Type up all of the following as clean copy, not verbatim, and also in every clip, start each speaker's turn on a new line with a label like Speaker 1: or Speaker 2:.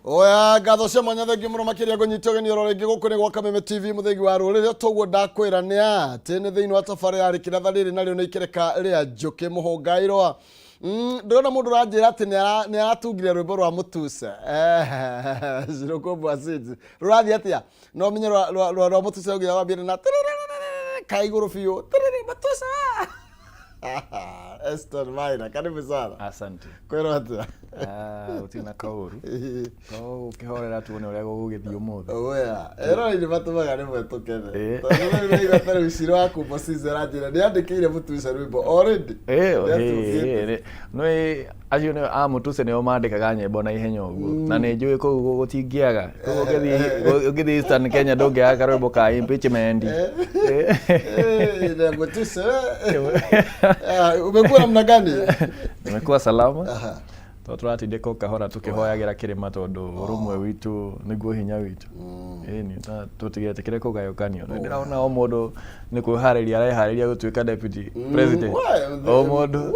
Speaker 1: Oya, ngatho cia mwanya, thengiũ mũno makĩria ngũnyita ũgeni oro rĩngĩ gũkũ nĩ gwa Kameme TV, mũthĩgi wa rũrĩrĩ. Toguo ndakwĩra nĩ atĩ nĩ thĩinĩ wa tabarĩra ya rĩkĩratha rĩrĩ narĩo nĩ ikereka rĩa njũkĩ mũhũngairwa. Ndĩrona mũndũ ũranjĩra atĩ nĩ aratungire rwĩmbo rwa mũtuse Shirokobwa Seeds. Rũrathiĩ atĩa? No menye rwa mũtuse rũgĩthiĩ rwambie na ka igũrũ biũ tĩrĩrĩ, mũtuse. Eston Maina, karibu sana.
Speaker 2: Asante.
Speaker 1: Kwĩrwo atĩa?
Speaker 2: Ah, gũtirĩ na kaũru. No ũkĩhorera tuone ũrĩa gũgũgĩthiĩ ũmũthĩ.
Speaker 1: Oya, eroreri matũmaga rĩmwe tũkene. Tondũ rĩu nĩigua ta rĩu Shiro wa Kumbo Caesar aranjĩra nĩ andĩkĩire mũtuse rwĩmbo already. Nĩatungĩte.
Speaker 2: Nĩ acio nĩ a mũtuse nĩo mandĩkaga nyĩmbo na ihenya ũguo. Na nĩ njũĩ kũu gũtingĩaga. Kũu ũngĩthiĩ Eastern Kenya ndũngĩaga karwĩmbo ka impeachment.
Speaker 1: Eh, na mũtuse. Ah, umekuwa namna gani?
Speaker 2: Nimekuwa salama. Tondũ tũratindĩka o kahora tũkĩhoyagĩra kĩrĩma, tondũ ũrũmwe witũ nĩguo hinya witũ. Ĩni, na tũtigetĩkĩre kũgayũkanio. Nĩ ndĩrona o mũndũ nĩ kwĩharĩria areharĩria gũtuĩka deputy president. O mũndũ,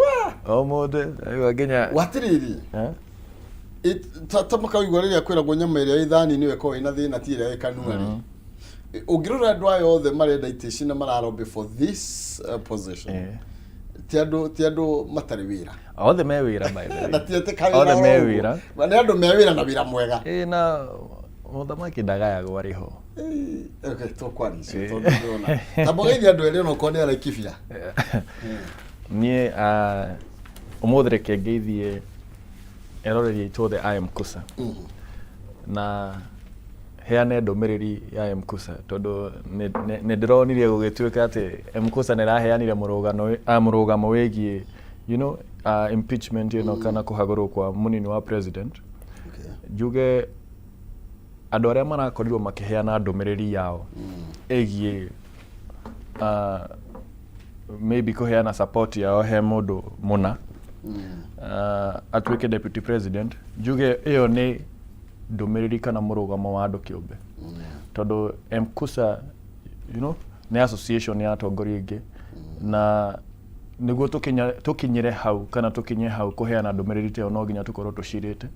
Speaker 2: o mũndũ, aigua nginya
Speaker 1: Watiriri.
Speaker 2: Eh?
Speaker 1: Ta makaigua rĩrĩa kwĩragwo nyama ĩrĩa ĩ thani nĩyo ĩkoragwo ĩna thĩna, ti ĩrĩa ĩ kanua rĩ. Ũngĩrora andũ aya othe marenda itĩ ici na mararobĩ for this position, ti andũ matarĩ wĩra.
Speaker 2: Othe me wĩra, by the way.
Speaker 1: Na ti atĩ kawĩra
Speaker 2: Othe me
Speaker 1: oro ũguo.
Speaker 2: wĩra.
Speaker 1: Ma nĩ andũ me wĩra na wĩra mwega.
Speaker 2: Ĩ, na mũthamaki ndagayagwo arĩ ho.
Speaker 1: Ĩ, okay, tũkwaria icio tondũ ndĩrona ta mũgeithia andũ erĩ onokorwo nĩ araikibia.
Speaker 2: Niĩ ũmũthĩ reke ngeithie eroreri aitũ othe a Mkusa na heane ndũmĩrĩri ya Mkusa, tondũ nĩ ndĩronire gũgĩtuĩka atĩ Mkusa nĩ ĩraheanire mũrũgamo wĩgiĩ impeachment ĩno kana kũhagũrwo kwa mũnini wa president. Njuge andũ arĩa marakorirwo makĩheana ndũmĩrĩri yao ĩgiĩ maybe kũheana support yao he mũndũ mũna atuĩke deputy president, njuge ĩyo nĩ ndũmĩrĩri kana mũrũgamo wa andũ kĩũmbe, tondũ Mkusa nĩ association ya atongoria aingĩ, na nĩguo tũkinyĩre hau kana tũkinye hau kũheana ndũmĩrĩri ta ĩyo, no nginya tũkorwo tũcirĩte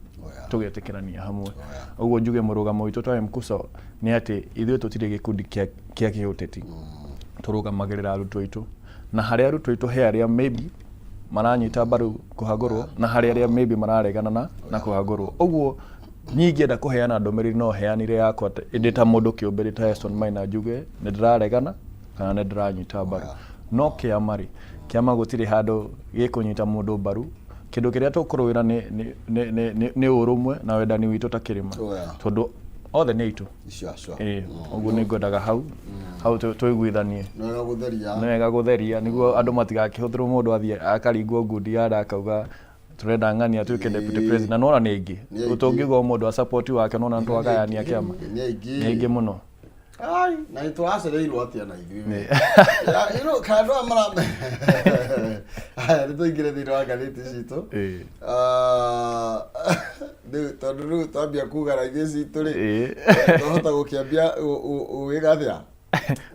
Speaker 2: tũgetĩkĩrania hamwe. Ũguo njuge mũrũgamo witũ ta Mkusa nĩ atĩ ithuĩ tũtirĩ gĩkundi kĩa kĩũteti, tũrũgamagĩrĩra arutwo aitũ, na harĩ arutwo aitũ he arĩa maybe maranyita mbaru kũhagũrwo na harĩ arĩa maybe mararegana na kũhagũrwo. Ũguo niĩ ingĩenda kũheana ndũmĩrĩri, no heanire yakwa ndĩ ta mũndũ kĩũmbe, ndĩ ta Eston Maina, njuge nĩ ndĩraregana kana nĩ ndĩranyita mbaru. No kĩama rĩ, kĩama gũtirĩ handũ gĩkũnyita mũndũ mbaru. Kĩndũ kĩrĩa tũkũrũĩra nĩ ũrũmwe na wendani witũ ta kĩrĩma, tondũ othe nĩ aitũ.
Speaker 1: Sure.
Speaker 2: Ĩĩ, ũguo nĩ ngwendaga hau hau tũiguithanie.
Speaker 1: Nĩ wega gũtheria.
Speaker 2: Nĩ wega gũtheria nĩguo andũ matigakĩhũthĩrwo, mũndũ athiĩ akaringwo ngundi ya nda akauga tũrenda ng'ania atuĩke deputy president, na nona nĩ aingĩ.
Speaker 1: Nĩ aingĩ.
Speaker 2: Tũngiuga o mũndũ a support wake, nona nĩ twagayania kĩama.
Speaker 1: Nĩ aingĩ.
Speaker 2: Nĩ aingĩ mũno.
Speaker 1: Ai, na nĩ tũracereirwo atĩa na ithuĩ? Kana andũ aya mara aya nĩ tũingĩre thĩinĩ wa ngathĩti citũ. Ah, rĩu tondũ rĩu twambia kuga na ithuĩ citũ rĩ, twahota gũkĩambia wĩga atĩa?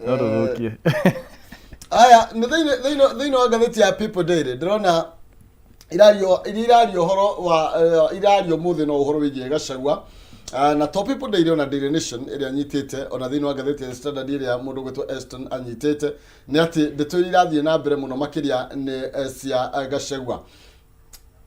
Speaker 2: No tũthũkie.
Speaker 1: Aya, nĩ thĩinĩ wa ngathĩti ya People Daily ndĩrona irario iria irario ũhoro wa irario mũthĩ no ũhoro wĩgiĩ Gachagua. Na to People Daily, ona Daily Nation ĩrĩa nyitĩte, ona thĩinĩ wa ngathĩti ya Standard ĩrĩa mũndũ ũgwĩtwo Eston anyitĩte, nĩ atĩ ndeto iria irathiĩ na mbere mũno makĩria nĩ cia Gachagua.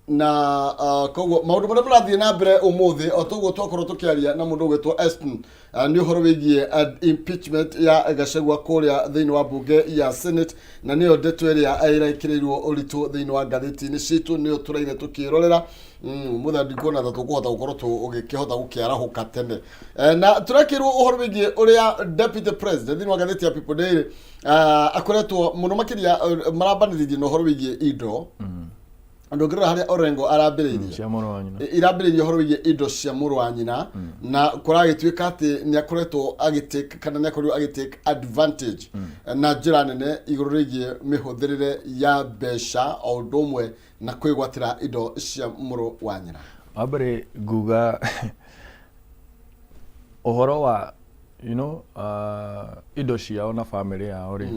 Speaker 1: Na koguo maũndũ marĩa marathiĩ na mbere ũmũthĩ, o toguo twakorwo tũkĩaria na mũndũ ũgwĩtwo Eston, nĩ ũhoro wĩgiĩ impeachment ya Gachagua kũrĩa thĩinĩ wa mbunge ya Senate, na nĩyo ndeto ĩrĩa ĩrekĩrĩirwo ũritũ thĩinĩ wa ngathĩti-inĩ citũ, nĩyo tũraire tũkĩrorera. Mũthenya ndikuona ta tũkũhota gũkorwo tũgĩkĩhota gũkĩarahũka tene. Na tũrekĩrwo ũhoro wĩgiĩ ũrĩa deputy president thĩinĩ wa ngathĩti ya People Daily akoretwo mũno makĩria, marambanĩrĩirie na ũhoro wĩgiĩ indo. Andũ ũngĩrora harĩa Orengo arambĩrĩirie
Speaker 2: cia mũrũ wa nyina.
Speaker 1: Irambĩrĩirie ũhoro wĩgiĩ indo cia mũrũ wa nyina, na kũragĩtuĩka atĩ nĩ akoretwo agĩtake kana nĩ akorirwo agĩtake advantage na njĩra nene igũrũ rĩgiĩ mĩhũthĩrĩre ya mbeca o ũndũ ũmwe na kwĩgwatĩra indo cia mũrũ wa nyina.
Speaker 2: Wa mbere nguga ũhoro wa indo ciao na bamĩrĩ yao rĩ,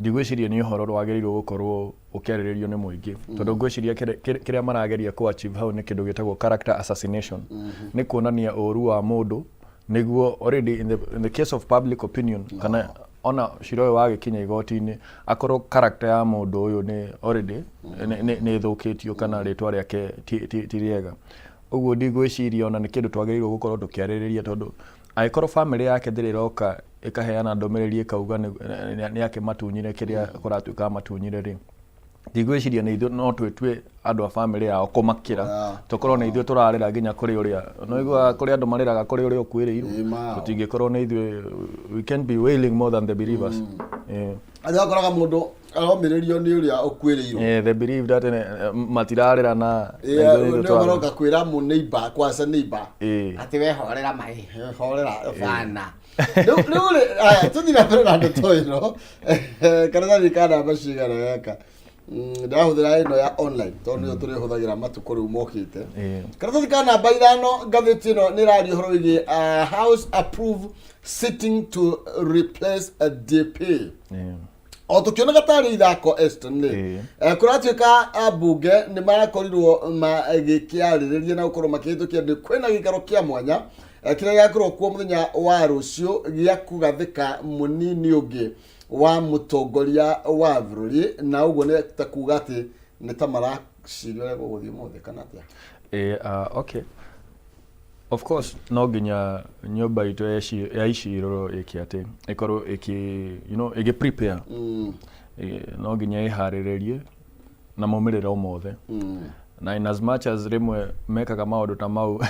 Speaker 2: ndigwĩciria nĩ ũhoro wagĩrĩirwo gũkorwo Ũkĩarĩrĩrio nĩ mũingĩ, tondũ ngwĩciria kĩrĩa marageria kũ achieve hau nĩ kĩndũ gĩtagwo character assassination, nĩ kuonania ũru wa mũndũ nĩguo already in the case of public opinion, kana ona cira ũyũ wagĩkinya igoti-inĩ, akorwo character ya mũndũ ũyũ nĩ already nĩ ĩthũkĩtio kana rĩtwa rĩake ti rĩega. Ũguo ndigwĩciria ona nĩ kĩndũ twagĩrĩirwo gũkorwo tũkĩarĩrĩria, tondũ angĩkorwo family yake ndĩrĩ ĩroka ĩkaheana ndũmĩrĩri ĩkauga nĩ akĩmatunyire kĩrĩa kũratuĩka amatunyire rĩ, ndigwĩciria nĩ ithuĩ no twĩtue andũ a family yao kũmakĩra, tũkorwo nĩ ithuĩ tũrarĩra nginya kũrĩ ũrĩa no iguaga kũrĩ andũ marĩraga kũrĩ ũrĩa ũkuĩrĩirwo.
Speaker 1: Ĩma.
Speaker 2: Tũtingĩkorwo nĩ ithuĩ, we can't be wailing more than the believers.
Speaker 1: Arĩa ũkoraga mũndũ aromĩrĩrio nĩ ũrĩa ũkuĩrĩirwo.
Speaker 2: Yeah, they believe that matirarĩra na ithuĩ nĩ ithuĩ
Speaker 1: nĩo
Speaker 2: tũrarĩra.
Speaker 1: Maroka kwĩra mũ neighbor, kwaca neighbor atĩ we horera mai horera bana. Rĩu rĩ, aya, tũthiĩ na mbere na ndeto ĩno. Karatathi ka namba cigana gaka? Ndĩrahũthĩra ĩno ya online tondũ nĩyo tũrĩhũthagĩra matukũ rĩu mokĩte. Karatathi ka namba 5, ngathĩti ĩno nĩ ĩraria ũhoro wĩgiĩ House approve sitting to replace a DP. O tũkĩonaga tarĩ ithako, Eston rĩ, kũratuĩka ambunge nĩ marakorirwo magĩkĩarĩrĩria na gũkorwo makĩhĩtũkia nĩ kwĩna gĩikaro kĩa mwanya kĩrĩa gĩgakorwo kuo mũthenya wa rũciũ gĩa kũgathĩka mũnini ũngĩ wa mũtongoria wa bũrũri, na ũguo nĩ ta kuga atĩ nĩ ta maraciria ũrĩa gũgũthiĩ ũmũthĩ kana atĩa?
Speaker 2: Okay. Of course no nginya nyũmba itũ ya icirĩro ĩke atĩ ĩkorwo ĩkĩ you know ĩgĩ prepare. No nginya ĩharĩrĩrie na maumĩrĩro mothe, na in as much as rĩmwe mekaga maũndũ ta mau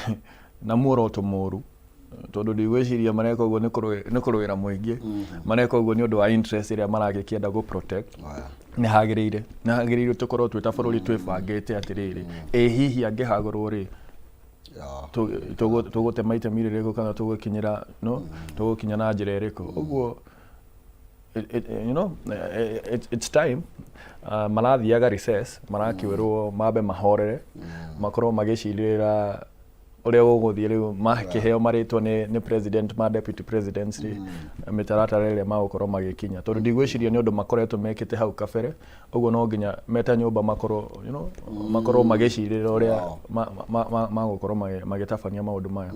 Speaker 2: na muoroto mũru, tondũ ndigwĩciria mareka ũguo nĩ kũrũĩra mũingĩ, mareka ũguo nĩ ũndũ wa interest ĩrĩa maragĩkĩenda gũ protect. Nĩ hagĩrĩire tũkorwo twĩ ta bũrũri twĩbangĩte atĩrĩrĩ, ĩ hihi angĩhagũrwo rĩ, tũgũtema itemi rĩrĩkũ kana tũgũkinyĩra no tũgũkinya na njĩra ĩrĩkũ? Ũguo it, it, you know it, it's time marathiaga recess, marakwĩrwo mambe mahorere, makorwo magĩcirĩra ũrĩa gũgũthiĩ. Rĩu makĩheo marĩtwa nĩ president ma deputy presidents rĩ, mĩtaratara ĩrĩa magũkorwo magĩkinya, tondũ ndigwĩciria nĩ ũndũ makoretwo mekĩte hau kabere. Ũguo no nginya meta nyũmba makorwo makorwo magĩcirĩra ũrĩa magũkorwo magĩtabania maũndũ maya.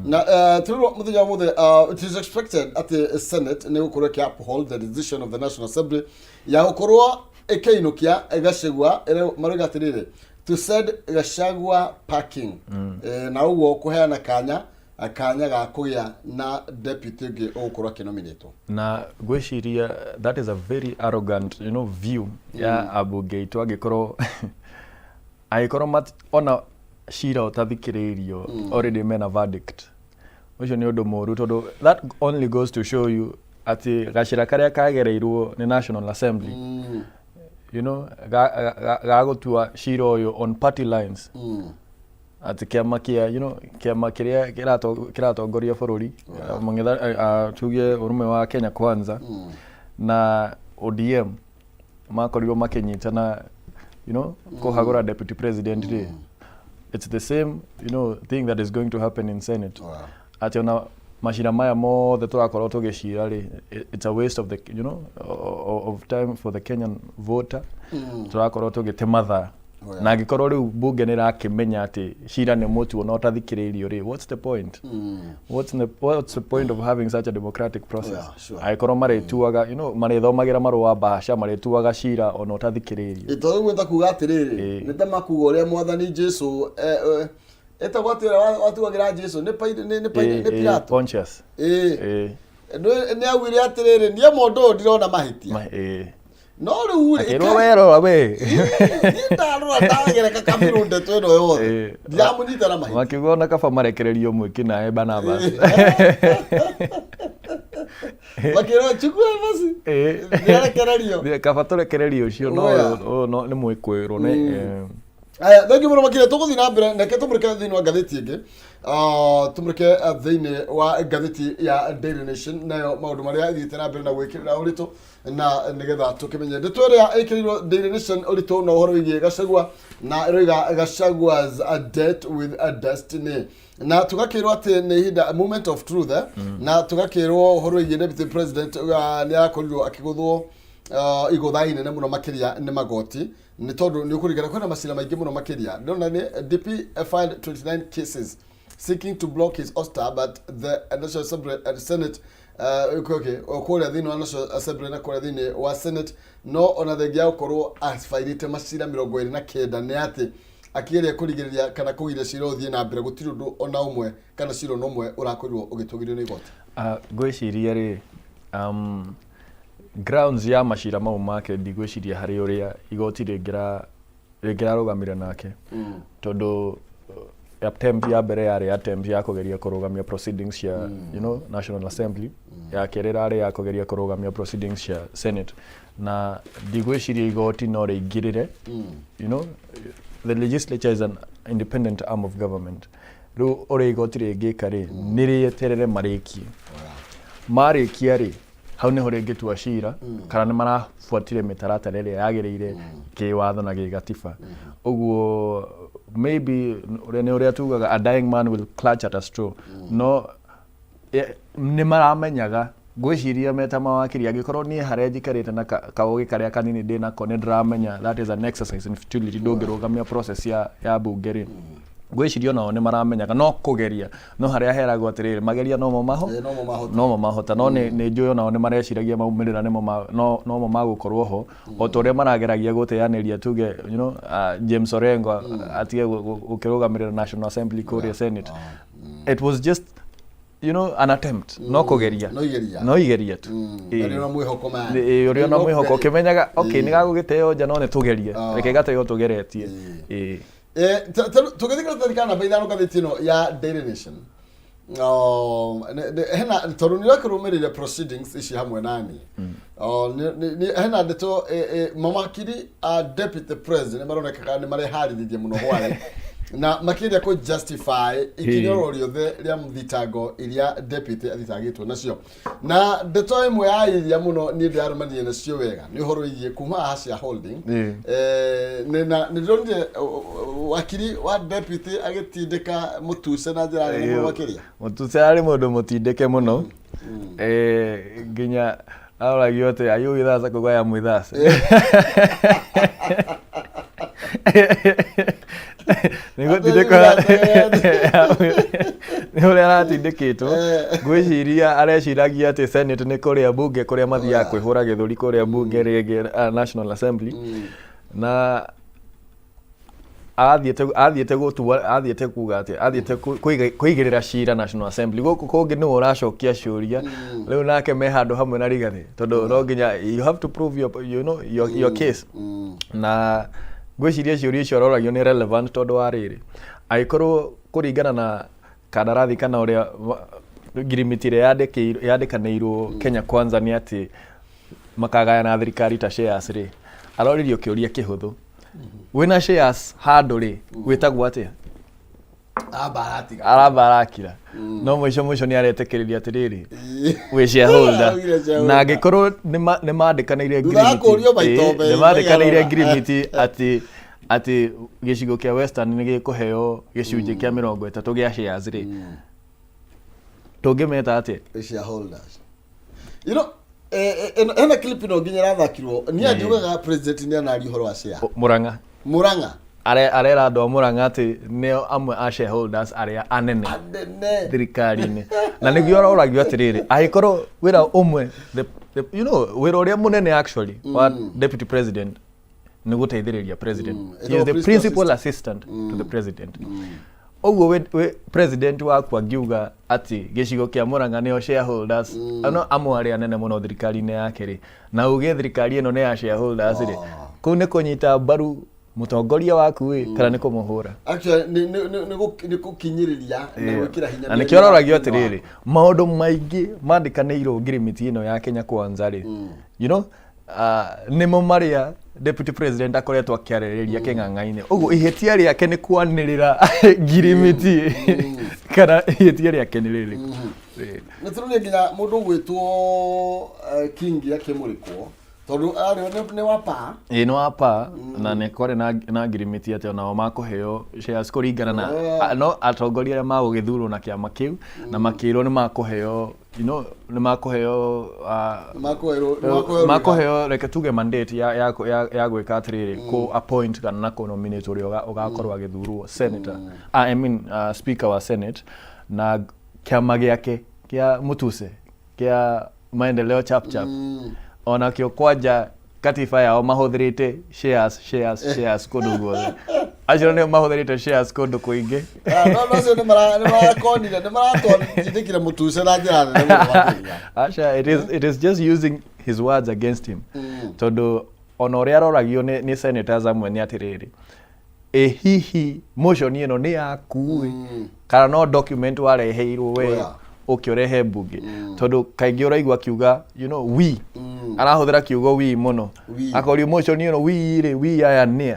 Speaker 1: Na tũrĩrwo mũthenya wa mũthĩ, it is expected atĩ Senate nĩ gũkorwo ĩkĩ uphold the decision of the National Assembly ya gũkorwo ĩkĩinũkia Gachagua. Marauga atĩrĩrĩ, to send Gachagua packing, na ũguo kũheana kanya ga kũgĩa na deputy ũngĩ ũgũkorwo akĩnominatwo.
Speaker 2: Na ngwĩciria that is a very arrogant view ya ambunge aitũ, angĩkorwo ona cira ũtathikĩrĩirio already mena verdict. Ũcio nĩ ũndũ mũru, tondũ that only goes to show you atĩ gacĩra karĩa kagereirwo nĩ National Assembly gagũtua cira ũyũ on party lines, atĩ kĩama kĩa kĩama kĩrĩa kĩratongoria bũrũri, tuge ũrũmwe wa Kenya Kwanza na ODM, makorirwo makĩnyitana kũhagũra deputy president rĩ, it's the same thing that is going to happen in Senate, atĩ ona macira maya mothe tũrakorwo tũgĩcira rĩ, it's a waste of the you know of time for the Kenyan voter. Tũrakorwo tũgĩte mathaa. Na angĩkorwo rĩu bunge nĩ ĩrakĩmenya atĩ cira nĩ mũtuo na ũtathikĩrĩirio rĩ, what's the point? What's the point of having such a democratic process angĩkorwo marĩtuaga marĩthomagĩra marũa bahasha, marĩtuaga cira ona ũtathikĩrĩirio?
Speaker 1: Tondũ ũguo ta kuga atĩrĩrĩ, nĩ ta makuga ũrĩa mwathani Jesu etagwo atĩ, ũrĩa watuagĩra Jesu nĩ Pilato.
Speaker 2: Pontius.
Speaker 1: Nĩ augire atĩrĩrĩ, niĩ mũndũ ũyũ ndirona mahĩtia. No rĩu rĩ,
Speaker 2: Akĩrwo werora we.
Speaker 1: Niĩ ndarora ndagereka kabirũ ndeto ĩno yothe, ndiramũnyita na mahĩtia.
Speaker 2: Makiuga ona kaba marekererio mwĩki nawe Barnabas.
Speaker 1: Makĩrwo chukua basi, nĩarekererio.
Speaker 2: Kaba tũrekererio ũcio, no ũyũ no nĩ mwĩkwĩrwo nĩ
Speaker 1: Aya, thengiũ mũno makĩria. Tũgũthiĩ na mbere, reke tũmũrĩke thĩinĩ wa ngathĩti ĩngĩ. Tũmũrĩke thĩinĩ wa ngathĩti ya Daily Nation, nayo maũndũ marĩa ĩthiĩte na mbere na gwĩkĩrĩra ũritũ, na nĩgetha tũkĩmenye ndeto ĩrĩa ĩkĩrĩirwo Daily Nation ũritũ na ũhoro wĩgiĩ Gachagua, na ĩroiga "Gachagua's a date with a destiny", na tũgakĩrwo atĩ nĩ ihinda moment of truth, na tũgakĩrwo ũhoro wĩgiĩ deputy president, nĩ arakorirwo akĩgũthwo. Igũtha inene mũno makĩria nĩ magoti, nĩ tondũ nĩ ũkũringana kwĩna macira maingĩ mũno makĩria. Ndĩrona nĩ DP filed 29 cases seeking to block his ouster, but the National Assembly and Senate, okay, kũrĩa thĩinĩ wa National Assembly na kũrĩa thĩinĩ wa Senate, no ona thengia ya gũkorwo abairĩte macira 29, nĩ atĩ akĩgeria kũrigĩrĩria kana kũgiria cira ũthiĩ na mbere, gũtirĩ ũndũ ona ũmwe kana cira ona ũmwe ũrakorirwo ũgĩtũgĩrio nĩ igoti.
Speaker 2: Ngwĩciria rĩ, grounds ya macira mau make, ndigwĩciria harĩ ũrĩa igoti rĩngĩrarũgamire nake, tondũ attempt ya mbere yarĩ attempt ya kũgeria kũrũgamia proceedings cia National Assembly, ya kerĩ ĩrarĩ ya kũgeria kũrũgamia proceedings cia Senate, na ndigwĩciria igoti no rĩingĩrĩre. The legislature is an independent arm of government. Rĩu ũrĩa igoti rĩngĩka rĩ, nĩ rĩeterere marĩkie. Marĩkia rĩ, hau nĩho rĩngĩtua cira kana nĩ marabuatire mĩtaratara ĩrĩa yagĩrĩire kĩwatho na gĩgatiba. Ũguo maybe ũrĩa nĩ ũrĩa tugaga, "A dying man will clutch at a straw." No nĩ maramenyaga, ngwĩciria meta mawakiri, angĩkorwo niĩ harĩa njikarĩte na kaũgĩ karĩa kanini ndĩ nako, nĩ ndĩramenya that is an exercise in futility. Ndũngĩrũgamia process ya bunge rĩ, ngwĩciria onao nĩ maramenyaga no kũgeria, no harĩa heragwo atĩrĩrĩ, mageria nomo maho.
Speaker 1: Nomo mahota.
Speaker 2: Nomo mahota, no nĩ njũĩ onao nĩ mareciragia maumĩrĩra nĩmo nomo magũkorwo ho, o ta ũrĩa marageragia gũteanĩria tuge James Orengo atige gũkĩrũgamĩrĩra National Assembly kũrĩa Senate. It was just an attempt, no kũgeria.
Speaker 1: No igeria.
Speaker 2: No igeria tu.
Speaker 1: Arĩ na mwĩhoko ma.
Speaker 2: Ĩĩ, ũrĩ ona
Speaker 1: No
Speaker 2: mwĩhoko
Speaker 1: kũgeria.
Speaker 2: ũkĩmenyaga okay, nĩ gagũgĩteo nja, no nĩ tũgerie. Reke gateo tũgeretie. Ĩĩ.
Speaker 1: Tũgĩthiĩ karatathi ka namba 5 ngathĩti ĩno ya Daily Nation. Oh, hena tondũ nĩ ũrakĩrũmĩrĩire proceedings ici hamwe nani. Oh, hena ndeto mawakiri a deputy president maronekaga nĩ mareharĩrĩria mũno hwaĩ na makĩgeria kũ justify ikinya oro rĩothe rĩa thitango iria deputy athitangĩtwo nacio, na ndeto ĩmwe ya iria mũno niĩ ndĩrarũmanirie nacio wega nĩ ũhoro wĩgiĩ kuma haha shareholding. Nĩ ndĩronire wakiri wa deputy agĩtindĩka Mũtuse na njĩra nene mũno makĩria.
Speaker 2: Mũtuse arĩ mũndũ mũtindĩke mũno. Nginya aroragio atĩ, "Are you with us?" Akauga, "I am with us." Nĩ gũtindĩkwo, nĩ ũrĩa aratindĩkĩtwo. Ngwĩciria areciragia atĩ Senate nĩ kũrĩa bunge, kũrĩa mathiaga kwĩhũra gĩthũri kũrĩa bunge rĩngĩ, National Assembly, na athiĩte gũtua, athiĩte kuga atĩ athiĩte kũigĩrĩra cira National Assembly. Gũkũ kũngĩ nĩwe ũracokia ciũria rĩu, nake me handũ hamwe na Rigathĩ, tondũ no nginya you have to prove your, you know, your, your case. Na ngwĩciria ciũria icio aroragio nĩ relevant, tondũ wa rĩrĩ, angĩkorwo kũringana na kandarathi kana ũrĩa ngirimiti ĩrĩa yandĩkanĩirwo Kenya Kwanza nĩ atĩ makagayana thirikari ta shares rĩ, aroririo kĩũria kĩhũthũ: wĩna shares handũ rĩ, wĩtagwo atĩa?
Speaker 1: Amba aratiga.
Speaker 2: Aramba arakira, no mũico mũico nĩ aretĩkĩrĩria atĩrĩrĩ, wĩ shareholder.
Speaker 1: Augire shareholder.
Speaker 2: Na angĩkorwo nĩ mandĩkanĩire
Speaker 1: Thutha wa kũũrio maita
Speaker 2: nĩ mandĩkanĩire
Speaker 1: maigana ũna.
Speaker 2: ngirimiti atĩ gĩcigo kĩa Western nĩ gĩkũheo gĩcunjĩ kĩa 30 gĩa shares rĩ, tũngĩmeta atĩa?
Speaker 1: Shareholders. Hena clip ĩno nginya ĩrathakirwo niĩ andiugaga president nĩ anaria ũhoro wa share.
Speaker 2: Murang'a.
Speaker 1: Murang'a.
Speaker 2: Arera andũ a Murang'a atĩ nĩo amwe a shareholders arĩa anene
Speaker 1: anene
Speaker 2: thirikari-inĩ, na nĩguo aroragio atĩrĩrĩ, angĩkorwo wĩra ũmwe the, the, you know wĩra ũrĩa mũnene actually wa deputy president nĩ gũteithĩrĩria president. He is the
Speaker 1: Ĩtagwo
Speaker 2: principal assistant to the president. Ũguo wĩ president waku angiuga atĩ gĩcigo kĩa Murang'a nĩo shareholders, ano amwe arĩa anene mũno thirikari-inĩ yake rĩ, na uge thirikari ĩno nĩ ya shareholders rĩ, kũu nĩ kũnyita mbaru mũtongoria waku ĩ, kana nĩ kũmũhũra?
Speaker 1: Actually nĩ gũkinyĩrĩria na gwĩkĩra hinya
Speaker 2: Na nĩkĩo aroragio atĩrĩrĩ, maũndũ maingĩ mandĩkanĩirwo ngirimiti ĩno ya Kenya Kwanza rĩ, nĩmo marĩa deputy president akoretwo akĩarĩrĩria kĩng'ang'a-inĩ. Ũguo ihĩtia rĩake nĩ kwanĩrĩra ngirimiti, kana ihĩtia rĩake nĩ rĩrĩkũ?
Speaker 1: Nĩ tũronire nginya mũndũ ũgwĩtwo Kingi akĩmũrĩkwo, tondũ arĩ nĩ wa pa.
Speaker 2: Ĩĩ, nĩ wa pa, na nĩ kwarĩ na ngirimiti atĩ onao makũheo shares kũringana na no atongoria arĩa magũgĩthurwo na kĩama kĩu, na makĩrwo nĩ makũheo. Nĩ makũheo
Speaker 1: Nĩmakũherwo
Speaker 2: makũheo, reke tuge, mandate ya gwĩka atĩrĩrĩ, kũ appoint kana na kũ nominate ũrĩa ũgakorwo agĩthurwo senator, I mean, speaker wa Senate, na kĩama gĩake kĩa Mutuse kĩa Maendeleo Chap Chap onakĩo kwanja katiba yao mahũthĩrĩte shares, shares, shares kũndũ guothe. Acio nĩo mahũthĩrĩte shares kũndũ kũingĩ.
Speaker 1: Ah, no acio nĩ marakonire, nĩ maratwatindĩkire Mũtuse na njĩra nene mũno makĩria.
Speaker 2: Aca, it is just using his words against him, tondũ ona ũrĩa aroragio nĩ senators amwe nĩ atĩrĩrĩ, ĩ hihi motion ĩno nĩ yaku ĩ, kana no document wareheirwo we ũke ũrehe mbunge? Tondũ kaingĩ ũraigua akiuga we, arahũthĩra kiugo "we" mũno.
Speaker 1: We.
Speaker 2: Akorio motion ĩno, we rĩ, we aya nĩa?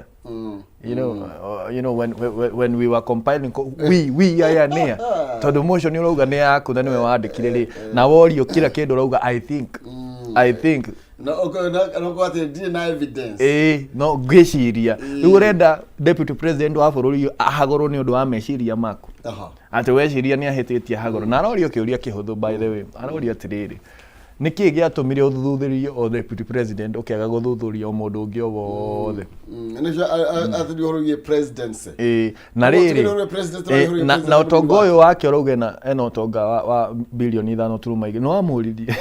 Speaker 2: When we were compiling, we aya nĩa? Tondũ motion ũrauga nĩ yaku na nĩwe wandĩkire rĩ, na worio kila kĩndũ ũrauga "I think, I think".
Speaker 1: No no ko atĩ ndirĩ na evidence.
Speaker 2: Ĩĩ, no ngwĩciria rĩu ũrenda deputy president wa bũrũri ahagũrwo nĩ ũndũ wa meciria maku, atĩ weciria nĩ ahĩtĩtie hagũrwo. Na arorio kĩũria kĩhũthũ, by the way, arorio atĩrĩrĩ, nĩ kĩĩ gĩatũmire ũthuthurie o deputy president, ũkĩaga gũthuthuria o mũndũ ũngĩ o wothe?
Speaker 1: Nĩcio atĩ ũhoro wĩgiĩ presidency.
Speaker 2: Ĩĩ, na
Speaker 1: Ũguo
Speaker 2: rĩrĩ
Speaker 1: tũkĩrĩ ũrĩa president ũrĩa
Speaker 2: na,
Speaker 1: president
Speaker 2: na ũtonga
Speaker 1: bũrũri.
Speaker 2: Ũyũ wake ũrauga ena ũtonga wa bilioni 5.2. Nĩ wamũririe,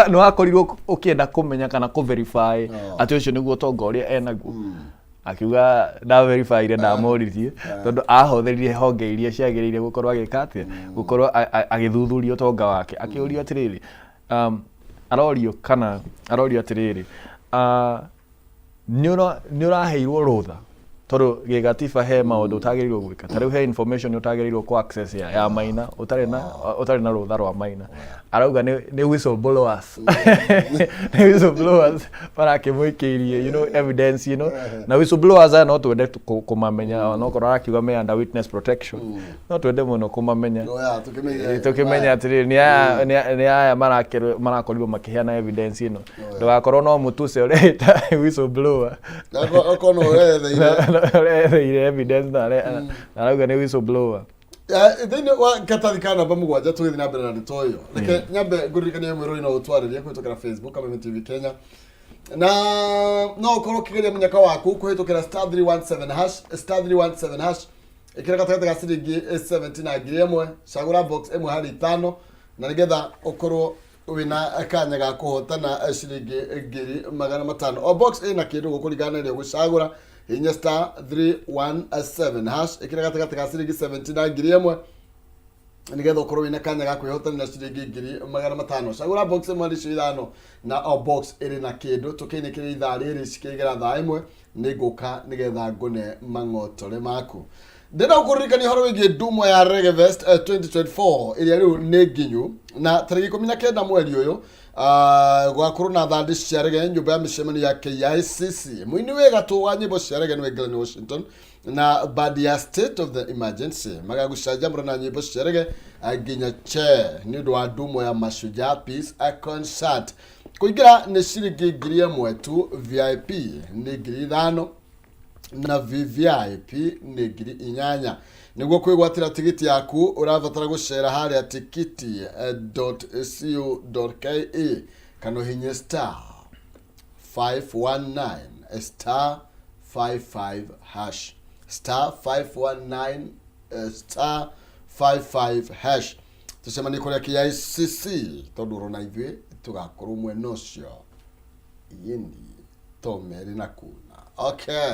Speaker 2: nĩ wakorirwo ũkĩenda kũmenya kana kũ verify atĩ ũcio nĩguo ũtonga ũrĩa enaguo? Akiuga ndaverifyire, ndamũririe tondũ ahũthĩrire honge iria ciagĩrĩire gũkorwo agĩka atĩa, gũkorwo agĩthuthuria ũtonga wake. Akĩũrio atĩrĩrĩ, arorio kana arorio atĩrĩrĩ, nĩ ũraheirwo rũtha? Tondũ gĩgatiba he maũndũ ũtagĩrĩirwo gwĩka, ta rĩu he information ũtagĩrĩirwo kũ access ya maina ũtarĩ na rũtha rwa maina. Arauga nĩ whistleblowers, nĩ whistleblowers marakĩmũikĩirie evidence, na whistleblowers aya no twende kũmamenya, onokorwo arakiuga me under witness protection, no twende mũno kũmamenya.
Speaker 1: Oya, tũkĩmenye.
Speaker 2: Tũkĩmenya atĩrĩrĩ, nĩ aya marakorirwo makĩheana evidence ĩno, ndũgakorwo no Mũtuse ũreta whistleblower.
Speaker 1: Okorwo no ũretheire.
Speaker 2: Ũretheire evidence na arauga nĩ whistleblower.
Speaker 1: Thĩinĩ wa katathi ka namba 7, tũgĩthiĩ na mbere na ndeto ĩyo, reke nyambe ngũririkanie mwĩrori no ũtwarĩrie kũhĩtũkĩra Facebook Kameme TV Kenya, na no ũkorwo ũkĩgeria mũnyaka waku kũhĩtũkĩra *317#, *317#. Ĩkĩra gatagatĩ ga ciringi 70 na 1000, cagũra box ĩmwe harĩ ithano, na nĩgetha ũkorwo wĩna kanya ga kũhotana ciringi 500,000. O box ĩna kĩndũ gũkũringana na ĩrĩa ũgũcagũra. Hihinya *317#, ĩkĩra gatagatĩ ga ciringi 70 na 1000, nĩgetha ũkorwo wĩna kanya ga kwĩhotanĩra ciringi 500,000. Cagũra box ĩmwe harĩ icio ithano, na o box ĩrĩ na kĩndũ. Tũkĩinĩkĩrĩa ithaa rĩrĩ cikĩgera thaa 1, nĩ ngũka nĩgetha ngũne mang'otore maku. Ndĩrenda gũkũririkania ũhoro wĩgiĩ ndumo ya Reggae Fest 2024 ĩrĩa rĩu nĩ nginyu, na tarĩki 19 mweri ũyũ gũgakorwo na thandi cia reggae nyũmba ya mĩcemanio ya KICC. Mũini wĩ gatũ wa nyĩmbo cia reggae nĩwe Glenn Washington na band ya State of the Emergency magagũcanjamũra na nyĩmbo cia reggae nginya che nĩ ũndũ wa ndumo ya Mashujaa Peace Concert. Kũingĩra nĩ ciringi 1000 tu, VIP nĩ 5000 na VVIP nĩ 8000. Nĩguo kwĩgwatĩra tigiti yaku, ũrabatara gũcera harĩa tikiti.co.ke kana ũhinye *519*55#, *519*55#. Tũcemanie kũrĩa KICC, tondũ ũrona ithuĩ tũgakorwo mwena ũcio yeni to merĩ na kuna. Okay,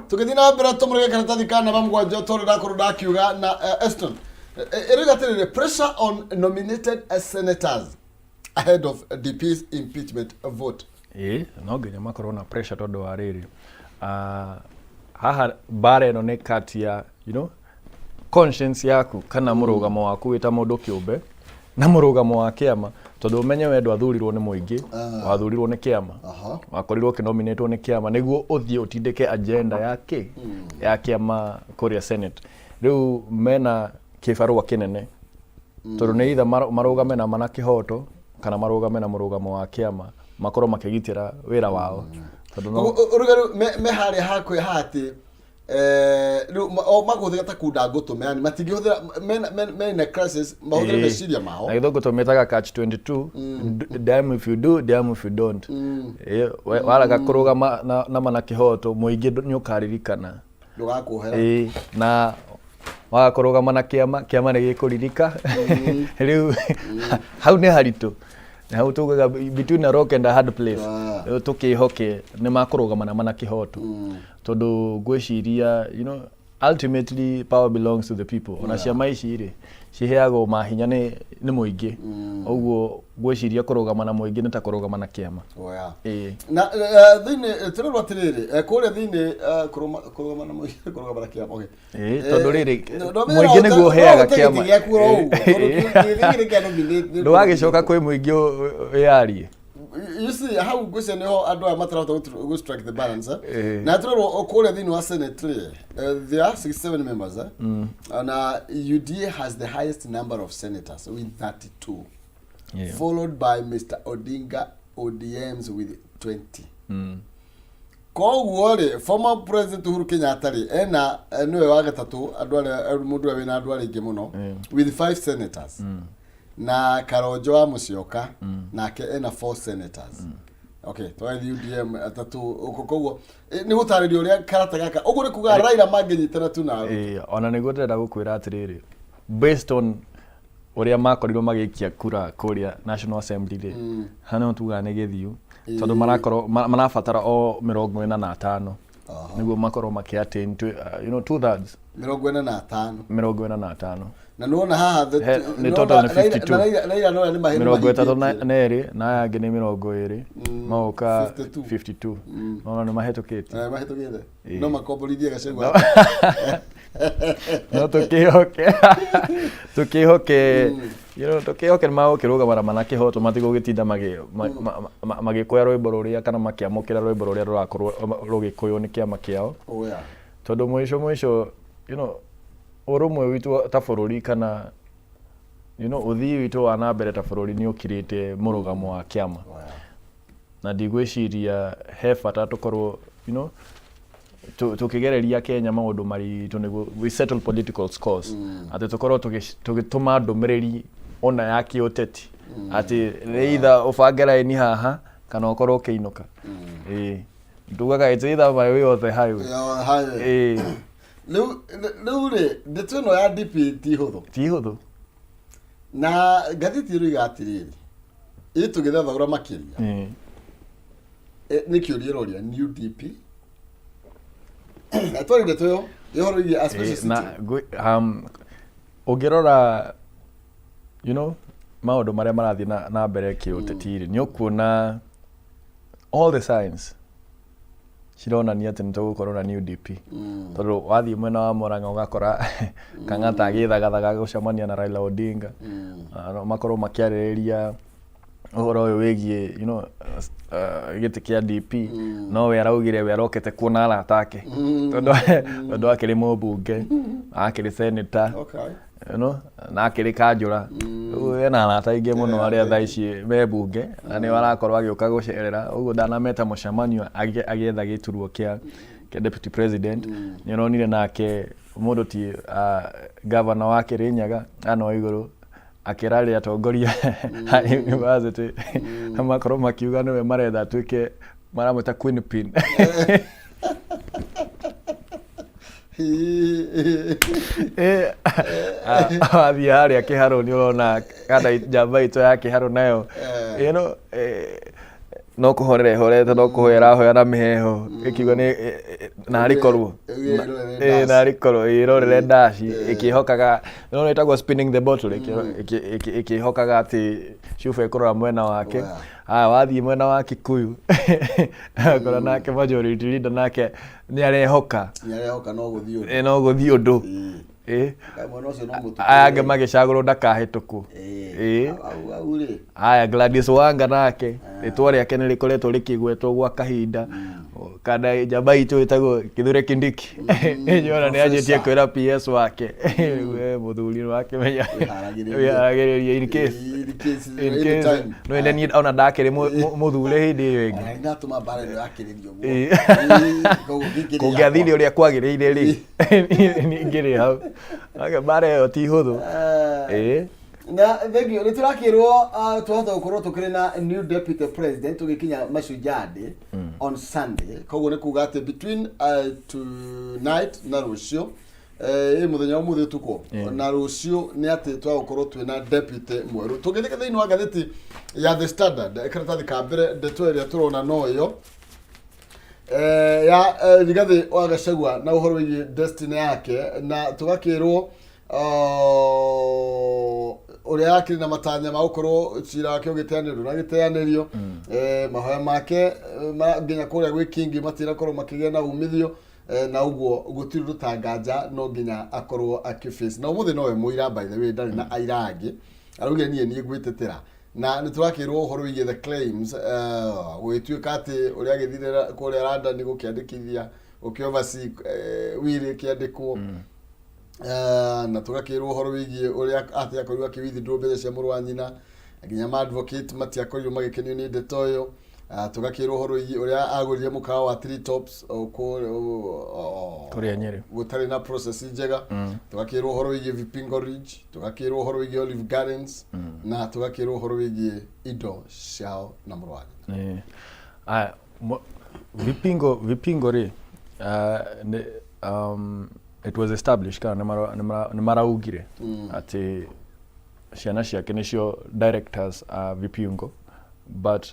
Speaker 1: tũgĩthiĩ na mbere, tũmũrege karatathi ka namba 7, tondũ ndakorwo ndakiuga na Eston ĩrauga atĩrĩrĩ, "Pressure on nominated senators ahead of DP's impeachment vote."
Speaker 2: Ĩĩ, no nginya makorwo na pressure, tondũ wa rĩrĩ, haha mbara ĩno nĩ kati ya conscience yaku kana mũrũgamo waku wĩ ta mũndũ kĩũmbe na mũrũgamo wa kĩama, tondũ ũmenye we ndwathurirwo nĩ mũingĩ, wathurirwo nĩ kĩama. Wakorirwo ũkĩnominatwo nĩ kĩama nĩguo ũthiĩ ũtindĩke agenda ya kĩ ya kĩama kũrĩa Senate. Rĩu mena kĩbarũa kĩnene, tondũ nĩ either marũgame na mana kĩhoto kana marũgame na mũrũgamo wa kĩama, makorwo makĩgitĩra wĩra wao, tondũ no
Speaker 1: Ũruga rĩu me harĩa hakwĩ ha atĩ Rĩu o makũhũthĩra ta kunda ngũtũme, yani matingĩhũthĩra mena crisis mahũthĩre meciria mao.
Speaker 2: Na gĩthũngũ tũmĩtaga catch 22. Damn if you do, damn if you don't. Waraga kũrũgama na mana kĩhoto, mũingĩ nĩ ũkaririkana.
Speaker 1: Ndũgakuohera.
Speaker 2: Ĩĩ, na waga kũrũgama na kĩama, kĩama nĩ gĩkũririka. Rĩu hau nĩ haritũ. Na hau tugaga between a rock and a hard place. Rĩu tũkĩhoke nĩ makũrũgama na mana kĩhoto, tondũ ngwĩciria ultimately power belongs to the people. Ona ciama ici rĩ, ciheagwo mahinya nĩ mũingĩ. Ũguo ngwĩciria kũrũgama na mũingĩ nĩ ta kũrũgama na kĩama.
Speaker 1: Oya.
Speaker 2: Ĩĩ.
Speaker 1: Na thĩinĩ tũrerwo atĩrĩrĩ, kũrĩa thĩinĩ, kũrũgama na mũingĩ, kũrũgama na kĩama, okay.
Speaker 2: Ĩĩ, tondũ rĩrĩ,
Speaker 1: No,
Speaker 2: mũingĩ nĩguo ũheaga kĩama.
Speaker 1: gĩtĩ gĩaku oro ũguo, tondũ kĩrĩ gĩkĩ kĩa nominate.
Speaker 2: Ndũgagĩcoka kwĩ mũingĩ wĩyarie.
Speaker 1: You see hau ngwĩciria nĩho andũ aya matarahota gũ strike the balance, eh? Na tũrerwo kũrĩa thĩinĩ wa Senate rĩ, there are 67 members, eh? Na UDA has the highest number of senators with 32, followed by Mr. Odinga ODMs with 20. Koguo rĩ, former President Uhuru Kenyatta rĩ, ena nĩwe wa gatatũ, andũ arĩa mũndũ ũrĩa wĩna andũ arĩa aingĩ mũno with five senators, na Kalonzo wa Musyoka nake ena four senators. Okay, twathiĩ UDM atatũ. Koguo nĩ gũtarĩria ũrĩa karata gaka, ũguo nĩ kuga Raila mangĩnyitana tu na Ruto.
Speaker 2: Ĩĩ, ona nĩguo ndĩrenda gũkwĩra atĩrĩrĩ, based on ũrĩa makorirwo magĩikia kura kũrĩa National Assembly rĩ, hau nĩho tugaga nĩ gĩthiu, tondũ marakorwo marabatara o 45 nĩguo makorwo makĩ attain two thirds.
Speaker 1: 45.
Speaker 2: 45.
Speaker 1: Na nĩwona haha
Speaker 2: Nĩ total nĩ 52.
Speaker 1: Na Raila nona nĩ
Speaker 2: 32 na aya angĩ nĩ 20, magoka
Speaker 1: 52.
Speaker 2: 52. Nona nĩ mahĩtũkĩtie.
Speaker 1: Mahĩtũkĩte.
Speaker 2: Ĩĩ.
Speaker 1: No makomborithie Gachagua.
Speaker 2: No tũkĩhoke nĩ magũkĩrũgama na kĩhoto, matigũgĩtinda magĩkũya rwĩmbo rũrĩa kana makĩamũkĩra rwĩmbo rũrĩa rũrakorwo rũgĩkũywo nĩ kĩama kĩao.
Speaker 1: Oya.
Speaker 2: Tondũ mũico mũico, ũrũmwe witũ ta bũrũri kana ũthii witũ wa na mbere ta bũrũri nĩ ũkirĩte mũrũgamo wa kĩama.
Speaker 1: Oya.
Speaker 2: Na ndigwĩciria he bata tũkorwo tũkĩgereria Kenya maũndũ maritũ nĩguo we settle political scores, atĩ tũkorwo tũgĩtũma ndũmĩrĩri ona ya kĩũteti atĩ nĩ either ũbange raini haha kana ũkorwo ũkĩinũka. Ĩĩ, tugaga it's either my way or the highway.
Speaker 1: Ya, highway.
Speaker 2: Ĩĩ.
Speaker 1: Rĩu rĩ, ndeto ĩno ya DP ti hũthũ.
Speaker 2: Ti hũthũ.
Speaker 1: Na ngathĩti ĩroiga atĩrĩrĩ, ĩ tũgĩthathaũra makĩria, nĩ kĩũria ĩroria new DP na twarĩ ndeto ĩyo ĩhoro ĩgiĩ a special
Speaker 2: Na
Speaker 1: sitting.
Speaker 2: ũngĩrora maũndũ marĩa marathiĩ na mbere kĩũteti rĩ, nĩ ũkuona all the signs cironania atĩ nĩ tũgũkorwo na new DP, tondũ wathiĩ mwena wa Murang'a ũgakora Kang'ata agĩthagathaga gũcemania na Raila Odinga. Ah, no makorwo makĩarĩrĩria ũhoro ũyũ wĩgiĩ gĩtĩ kĩa DP, no we araugire we arokete kuona arata ake, tondũ akĩrĩ mũmbunge, akĩrĩ senator, na akĩrĩ kanjũra. Rĩu ena arata aingĩ mũno arĩa thaa ici me mbunge na nĩo arakorwo agĩũka gũcerera. Ũguo ndanameta mũcemanio agĩetha gĩturwa kĩa deputy president. Nĩ ũronire nake mũndũ ti governor wa Kĩrĩnyaga Anne Waigũrũ akĩraria atongoria a university, makorwo makiuga nĩwe maretha atuĩke, maramwĩta queen pin. Wathiĩ harĩa Kĩharũ nĩ ũrona kana njamba itũ ya Kĩharũ nayo no kũhorera ĩhorete, no kũhoya ĩrahoya na mĩheho, ĩkiuga nĩ narĩ korwo
Speaker 1: Ĩrorere
Speaker 2: narĩ korwo ĩrorere ndaci, ĩkĩhokaga no ĩtagwo spinning the bottle, ĩkĩhokaga atĩ cuba ĩkũrora mwena wake. Aya, wathiĩ mwena wa Kikuyu akora nake majority leader nake nĩ arehoka.
Speaker 1: Nĩarehoka no gũthiĩ ũndũ.
Speaker 2: No gũthiĩ ũndũ.
Speaker 1: Kaĩ mwena ũcio no mũtuku.
Speaker 2: Aya angĩ magĩcagũrwo ndakahĩtũkwo.
Speaker 1: Hau rĩ.
Speaker 2: Aya, Gladys Wanga nake rĩtwa rĩake nĩ rĩkoretwo rĩkĩgwetwo gwa kahinda. Kana njamba itũ ĩtagwo Kithure Kindiki, nyona nĩ anjĩtie
Speaker 1: Professor.
Speaker 2: kwĩra PS wake, we mũthuri nĩwakĩmenya
Speaker 1: Wĩharagĩrĩrie.
Speaker 2: wĩharagĩrĩrie in case
Speaker 1: In case,
Speaker 2: in case
Speaker 1: anytime.
Speaker 2: no ene niĩ ona ndakĩrĩ mũthure hĩndĩ ĩyo ĩngĩ.
Speaker 1: Ona ndatũma mbara ĩno yakĩrĩrio ũguo.
Speaker 2: Ĩĩ.
Speaker 1: Ĩĩ, koguo gĩkĩ nĩ
Speaker 2: Kũngĩathire
Speaker 1: gĩakwa.
Speaker 2: ũrĩa kwagĩrĩire rĩ, niĩ ngĩrĩ hau. Ake mbara ĩyo ti hũthũ.
Speaker 1: Eh.
Speaker 2: Ĩĩ.
Speaker 1: Na thank you. Nĩ tũrakĩrwo twahota gũkorwo tũkĩrĩ na new deputy president tũgĩkinya Mashujaa Day on Sunday. Koguo nĩ kuga atĩ between tonight na rũciũ, ĩ mũthenya wa ũmũthĩ ũtukũ na rũciũ, nĩ atĩ twagũkorwo twĩna deputy mwerũ. Tũngĩthika thĩinĩ wa ngathĩti ya The Standard, karatathi ka mbere, ndeto ĩrĩa tũrona no ĩyo ya Rigathĩ wa Gachagua na ũhoro wĩgiĩ destiny yake, na tũgakĩrwo ũrĩa akĩrĩ na matanya ma gũkorwo cira wake ũgĩteanĩrio ndũnagĩteanĩrio. Mahoya make nginya kũrĩa gwĩ Kingi matinakorwo makĩgĩa na umithio, na ũguo gũtirĩ ũndũ ta nganja no nginya akorwo akĩface. Na ũmũthĩ nowe mũira, by the way, ndarĩ na aira angĩ. Araugire niĩ ngwĩtetera. Na nĩ tũrakĩrwo ũhoro wĩgiĩ the claims, gũgĩtuĩka atĩ ũrĩa agĩthire kũrĩa London gũkĩandĩkithia, gũkĩ will ĩkĩandĩkwo. Na tũgakĩrwo ũhoro wĩgiĩ ũrĩa atĩ akorirwo akĩ withdraw mbeca cia mũrũ wa nyina, nginya ma advocate matiakorirwo magĩkenio nĩ ndeto ĩyo. Tũgakĩrwo ũhoro wĩgiĩ ũrĩa agũrire mũkawa wa Three Tops
Speaker 2: Kũrĩa Nyĩrĩ.
Speaker 1: Gũtarĩ na process njega. Tũgakĩrwo ũhoro wĩgiĩ Vipingo Ridge, tũgakĩrwo ũhoro wĩgiĩ Olive Gardens, na tũgakĩrwo ũhoro wĩgiĩ indo ciao na mũrũ wa nyina.
Speaker 2: Ĩĩ. Aya, Vipingo rĩ, it was established kana nĩ maraugire atĩ ciana ciake nĩcio directors a Vipingo, but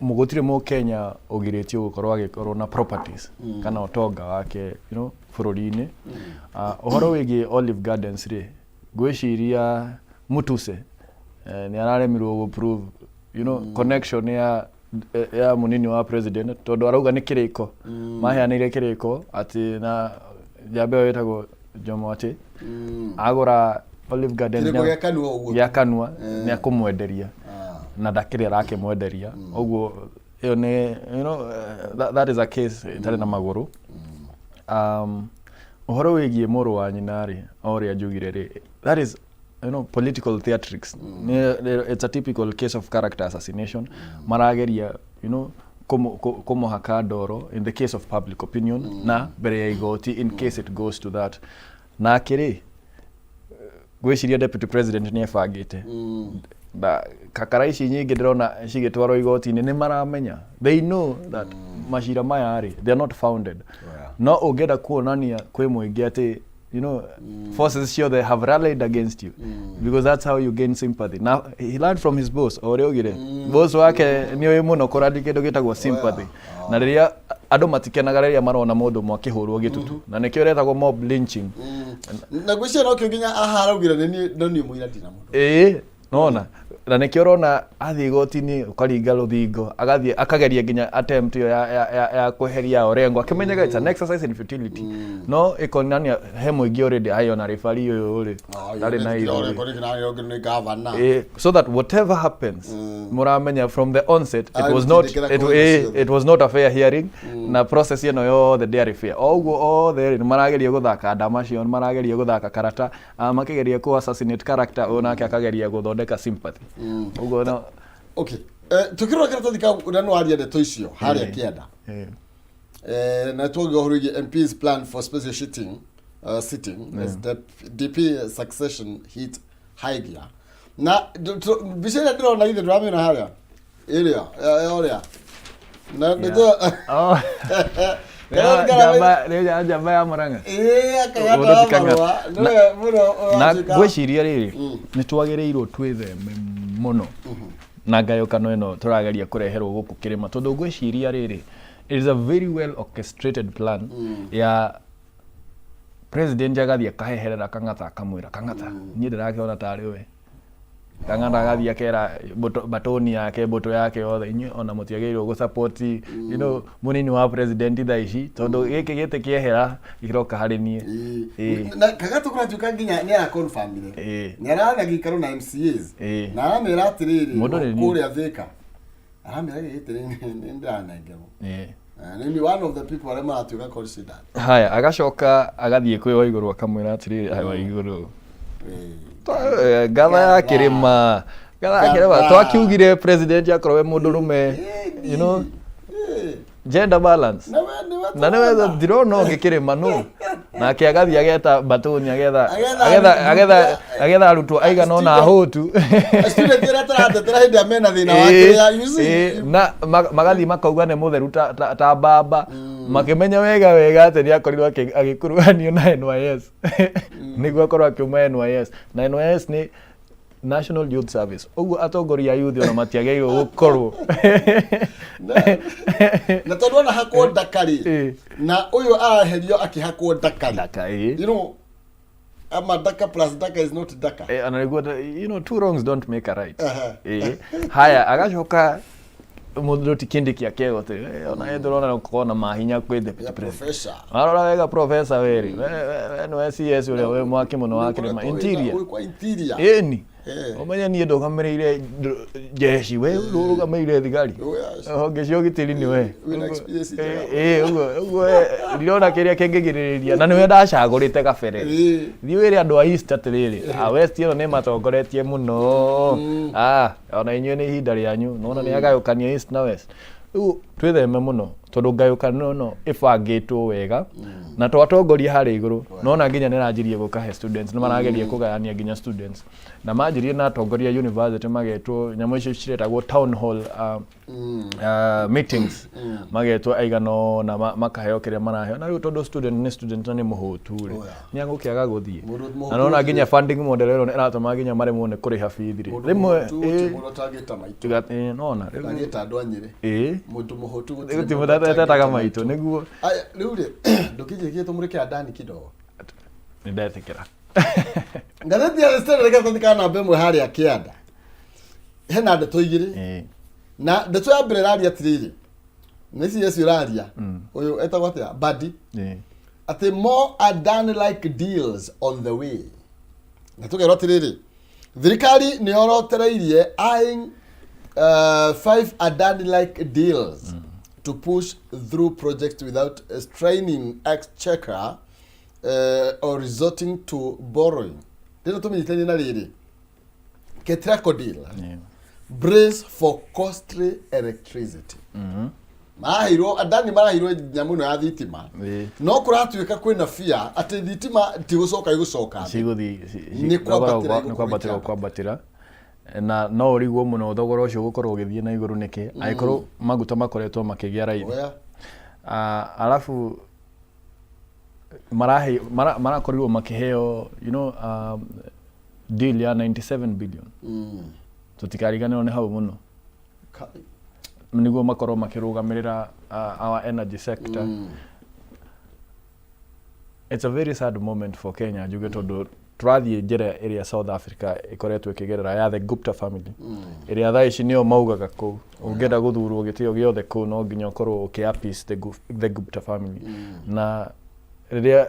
Speaker 2: gũtirĩ mũkenya ũgirĩtio gũkorwo agĩkorwo na properties kana ũtonga wake bũrũri-inĩ. Ũhoro wĩgiĩ Olive Gardens rĩ, ngwĩciria Mutuse nĩ araremirwo gũ prove connection ya mũnini wa president, tondũ arauga nĩ kĩrĩko maheanĩire, kĩrĩko atĩ na njamba ĩyo ĩtagwo Jomo, atĩ agũra Olive Gardens
Speaker 1: Kĩrĩko gĩa kanua ũguo.
Speaker 2: Gĩa kanua, nĩ akũmwenderia na ndakĩrĩ arakĩmwenderia. Ũguo ĩyo nĩ that is a case ĩtarĩ na magũrũ. Ũhoro wĩgiĩ mũrũ wa nyina rĩ, o ũrĩa njugire rĩ, that is political theatrics. It's a typical case of character assassination. Marageria kũmũhaka ndoro in the case of public opinion na mbere ya igoti in case it goes to that. Nake rĩ, ngwĩciria deputy president nĩ ebangĩte na kakara ici nyingĩ ndĩrona cigĩtwarwo igoti-inĩ, nĩ maramenya, they know that macira maya rĩ, they are not founded. No ũngĩenda kuonania kwĩ mũingĩ atĩ forces ciothe have rallied against you, because that's how you gain sympathy. Now he learned from his boss, o ũrĩa augire boss wake nĩ ũĩ mũno kũrandi kĩndũ gĩtagwo sympathy, na rĩrĩa andũ matikenaga rĩrĩa marona mũndũ ũmwe akĩhũrwo gĩtutu, na nĩkĩo ĩretagwo mob lynching.
Speaker 1: Na ngwĩciria nokĩo nginya aha araugire nĩ niĩ, no niĩ mũira, ndina mũndũ.
Speaker 2: Ĩĩ, nona na nĩkĩo ũrona athiĩ igoti-inĩ ũkaringa rũthingo, agathiĩ akageria nginya attempt ĩyo ya kweheria Orengo, akĩmenyaga it's an exercise in futility, no ĩkonania he mũingĩ already ayona referee ũyũ rĩ ndarĩ na ithuĩ.
Speaker 1: Nĩ gavana.
Speaker 2: So that whatever happens, muramenya from the onset it was not
Speaker 1: Agũtindĩkĩra
Speaker 2: it,
Speaker 1: kũrĩa ciothe.
Speaker 2: it was not a fair hearing, na process ĩno yothe ndĩarĩ fair. O ũguo othe rĩ, nĩ marageria gũthaka ndamacio, nĩ marageria gũthaka karata, makĩgeria kũ assassinate character ũyũ, nake akageria gũthondeka sympathy ũguo no.
Speaker 1: Okay, tukirora karatathi kau na no aria ndeto icio harĩa kĩanda. Na tuoge ũhoro wĩgiĩ MPs plan for special sitting as DP succession hit high gear. Na mbica ĩrĩa ndĩrona, ithe ndũramĩona harĩa ĩrĩa ya ũrĩa na ndeto.
Speaker 2: Oh.
Speaker 1: Karatathi
Speaker 2: Njamba ya Murang'a.
Speaker 1: Ĩĩ, akagata
Speaker 2: Ũndũ ti Kang'ata.
Speaker 1: marũa nĩwe mũno
Speaker 2: Na
Speaker 1: ũratuĩka-
Speaker 2: ngwĩciria rĩrĩ, nĩ twagĩrĩirwo twĩtheme mũno na ngayũkano ĩno tũrageria kũreherwo gũkũ kĩrĩma, tondũ ngwĩciria rĩrĩ, it is a very well orchestrated plan ya president. Agathiĩ akaheherera Kang'ata, akamwĩra, "Kang'ata, niĩ ndĩrakĩona tarĩ we." Kang'ata agathiĩ akera batoni yake, mbũtũ yake yothe, "Inyuĩ ona mũtiagĩrĩirwo gũ support mũnini wa president thaa ici, tondũ gĩkĩ gĩtĩ kĩehera kĩroka harĩ niĩ."
Speaker 1: Ĩĩ. Na Kagato kũratuĩka nginya nĩ araconfirmire nĩ arana gĩikaro na MCAs na aramera atĩrĩrĩ,
Speaker 2: Mũndũ nĩ niĩ.
Speaker 1: kũrĩa Thika, aramera gĩtĩ nĩ ndĩranengerwo. Nĩ one of the people arĩa maratuĩka considered.
Speaker 2: Haya, agacoka agathiĩ kwĩ Waigũrũ akamwĩra atĩrĩrĩ, "Ai, Waigũrũ, ngatha ya kĩrĩma, ngatha ya kĩrĩma,
Speaker 1: Ngatha.
Speaker 2: twakiugire president akorwo we mũndũrũme, gender balance."
Speaker 1: Na we nĩwe
Speaker 2: Na nĩwe
Speaker 1: tũrona.
Speaker 2: ndirona ũngĩ kĩrĩma nũ. Nake agathiĩ ageta batoni, agetha
Speaker 1: Agetha
Speaker 2: agetha agetha agetha arutwo aigana ũna ahũtu.
Speaker 1: Student ĩrĩa tũratetera hĩndĩ ĩrĩa mena thĩna wa kĩrĩa, you see.
Speaker 2: Na magathiĩ makauga nĩ mũtheru ta mbamba, makĩmenya wega wega atĩ nĩ akorirwo agĩkuruhanio na NYS nĩguo akorwo akiuma NYS, na NYS nĩ National Youth Service. Ũguo atongoria a youth ona matiagĩrĩirwo gũkorwo.
Speaker 1: Na tondũ ona hakwo ndaka rĩ, na ũyũ araherio akĩhakwo ndaka rĩ.
Speaker 2: Ndaka, ĩĩ.
Speaker 1: Ama daka plus daka is not daka.
Speaker 2: Ona nĩguo, two wrongs don't make a right.
Speaker 1: Aha.
Speaker 2: Haya, agacoka mũndũ ti Kindiki akerwo atĩ ona ye ndũrona gũkorwo na mahinya kwĩ deputy
Speaker 1: Ya
Speaker 2: president.
Speaker 1: Professor.
Speaker 2: Warora wega, professor weri we nĩwe CS ũrĩa wĩ mwaki mũno wa kĩrĩma interior.
Speaker 1: Wĩ kwa interior.
Speaker 2: Ĩni.
Speaker 1: Eh.
Speaker 2: Ũmenye niĩ ndũgamĩrĩire jeshi, we ũrũgamĩrĩire thigari.
Speaker 1: Oh, yes.
Speaker 2: Honge cia ũgitĩri nĩ we.
Speaker 1: Wĩna experience njega.
Speaker 2: Ũguo ũguo ndirona kĩrĩa kĩngĩgirĩrĩria na nĩwe ndacagũrĩte kabere. Thiĩ wĩre andũ a East atĩrĩrĩ, a West ĩno nĩ matongoretie mũno. Ah, ona inyuĩ nĩ ihinda rĩanyu. Nona nĩ agayũkania East na West. Rĩu twĩtheme mũno tondũ ngayũkano ĩno ĩbangĩtwo wega na to atongoria harĩa igũrũ, nona nginya nĩ ĩranjirie gũka he students, nĩ marageria kũgayania nginya students, na manjirie na atongoria a university magetwo nyamũ icio ciretagwo town hall meetings, magetwo aigana ũna, makaheo kĩrĩa maraheo. Na rĩu tondũ student nĩ student na nĩ mũhũtu rĩ,
Speaker 1: Oh, yeah.
Speaker 2: nĩ agũkĩaga gũthiĩ.
Speaker 1: Mũndũ mũhũtu.
Speaker 2: Na nona nginya funding model ĩno ĩratũma nginya maremwo nĩ kũrĩha bithi rĩ.
Speaker 1: Mũndũ
Speaker 2: Rĩmwe
Speaker 1: mũhũtu gũtirĩ mũndũ ũtangĩta maitũ.
Speaker 2: Nona rĩu
Speaker 1: Ndangĩta andũ a Nyĩrĩ. Mũndũ mũhũtu gũtirĩ
Speaker 2: gũtirĩ
Speaker 1: mũndũ
Speaker 2: mũndũ
Speaker 1: ũtangĩta
Speaker 2: etetaga maitũ nĩguo.
Speaker 1: Aya, rĩu rĩ, ndũkĩnjĩkie tũmũrĩke Adani kidogo.
Speaker 2: Nĩ ndetĩkĩra.
Speaker 1: Ngathĩti ya The Standard, gathĩti ka namba 1 harĩa kĩanda, hena ndeto igĩrĩ. Na ndeto ya mbere ĩraria atĩrĩrĩ, nĩ CS ũraria ũyũ etagwo atĩa, Badi, atĩ more Adani like deals on the way. Na tũkerwo atĩrĩrĩ, thirikari nĩ yorotereirie eyeing five Adani like deals to push through projects without straining exchequer or resorting to borrowing. Ndĩrenda tũmenyithanie na rĩrĩ, Ketraco deal, brace for costly electricity. Maraheirwo Adani, maraheirwo nyamũ ĩno ya thitima. No kũratuĩka kwĩna fear atĩ thitima ti gũcoka ĩgũcoka thĩ.
Speaker 2: Cigũthiĩ
Speaker 1: Nĩ kwambatĩra.
Speaker 2: Nĩ kwambatĩra, kwambatĩra, na no ũrigwo mũno thogora ũcio ũgũkorwo ũgĩthiĩ na igũrũ nĩkĩ angĩkorwo maguta makoretwo makĩgĩa raithi.
Speaker 1: Oya.
Speaker 2: Ah, alafu marahe marakorirwo makĩheo deal ya 97 billion. Tũtikariganĩrwo nĩ hau mũno. Nĩguo makorwo makĩrũgamĩrĩra our energy sector. It's a very sad moment for Kenya, njuge, tondũ tũrathiĩ njĩra ĩrĩa South Africa ĩkoretwo ĩkĩgerera ya the Gupta family, ĩrĩa thaa ici nĩo maugaga kũu ũngĩenda gũthurwo gĩtĩo gĩothe kũu no nginya ũkorwo ũkĩ appease the Gupta family. Na rĩrĩa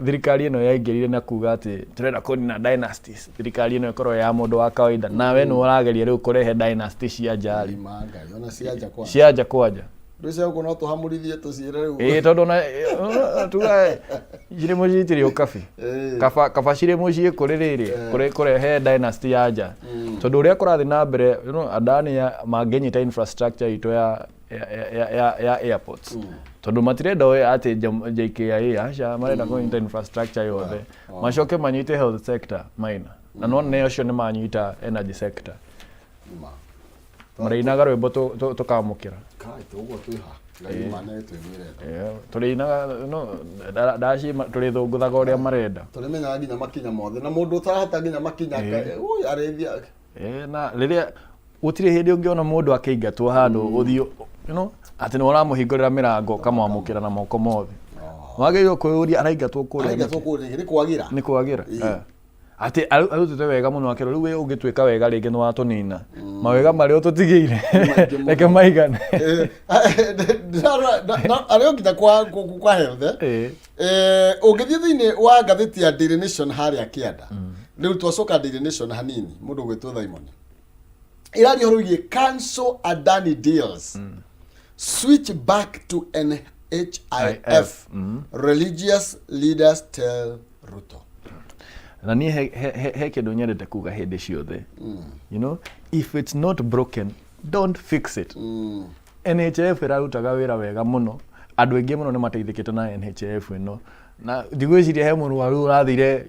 Speaker 2: thirikari ĩno yaingĩrire na kuga atĩ tũrenda kũnina dynasties, thirikari ĩno ĩkorwo ya mũndũ wa kawaida, nawe nĩ ũrageria rĩu kũrehe dynasty cia nja rĩ.
Speaker 1: Ima Ngai, ona cia nja kwa.
Speaker 2: Cia nja kwanja.
Speaker 1: Rĩu cia gũkũ no tũhamũrithie tũciĩre rĩu.
Speaker 2: Ĩĩ, tondũ ona tuga cirĩ mũciĩ itirĩ ũkabi. Kaba cirĩ mũciĩ kũrĩ rĩrĩ kũrĩ kũrehe dynasty ya nja, tondũ ũrĩa kũrathiĩ na mbere, Adani mangĩnyita infrastructure itũ ya airports, tondũ matirenda ũyũ atĩ JKIA, aca, marenda kũnyita infrastructure yothe, macoke manyite health sector maina, na no nĩ ũcio nĩ manyita energy sector.
Speaker 1: Ima.
Speaker 2: Marĩinaga rwĩmbo tũkamũkĩra.
Speaker 1: Kai, tũguo twĩha. Ngai ma nĩ twĩguĩre tha.
Speaker 2: Tũrĩinaga no ndaci tũrĩthũngũthaga ũrĩa marenda.
Speaker 1: Tũrĩmenyaga nginya makinya mothe, na mũndũ ũtarahota nginya makinya ui arĩthia.
Speaker 2: Na rĩrĩa gũtirĩ hĩndĩ ũngĩona mũndũ akĩingatwo handũ ũthiĩ atĩ nĩ ũramũhingũrĩra mĩrango ũkamwamũkĩra na moko mothe, wagĩrĩirwo kwĩyũria araingatwo kũrĩa
Speaker 1: Araingatwo
Speaker 2: nĩkĩ?
Speaker 1: kũrĩa nĩ kwagĩra.
Speaker 2: Nĩ kwagĩra. Atĩ arutĩte wega mũno akĩrwo rĩu we ũngĩtuĩka wega rĩngĩ nĩ watũnina mawega marĩa ũtũtigĩire.
Speaker 1: Maingĩ mũno.
Speaker 2: Reke maigane.
Speaker 1: Arĩ o nginya kwa health, eh? Ũngĩthiĩ thĩinĩ wa ngathĩti ya Daily Nation harĩa kĩanda, rĩu twacoka Daily Nation hanini, mũndũ ũgwĩtwo Simon ĩraria ũhoro wĩgiĩ cancel Adani deals. Switch back to NHIF. Religious leaders tell Ruto.
Speaker 2: Na niĩ he kĩndũ nyendete kuga hĩndĩ ciothe, if it's not broken, don't fix it. NHIF ĩrarutaga wĩra wega mũno, andũ aingĩ mũno nĩ mateithĩkĩte na NHIF ĩno, na ndigwĩciria he mũrwaru ũrathire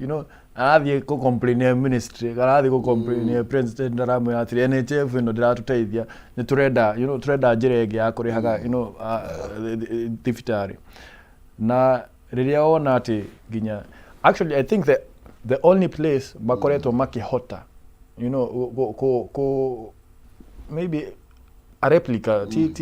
Speaker 2: arathiĩ kũ complain ministry, arathiĩ kũ complain president, aramwĩra atĩrĩ, NHIF ĩno ndĩratũteithia, nĩ tũrenda tũrenda njĩra ĩngĩ ya kũrĩhaga thibitarĩ. Na rĩrĩa wona atĩ nginya, actually, I think the only place makoretwo makĩhota kũ maybe a replica ti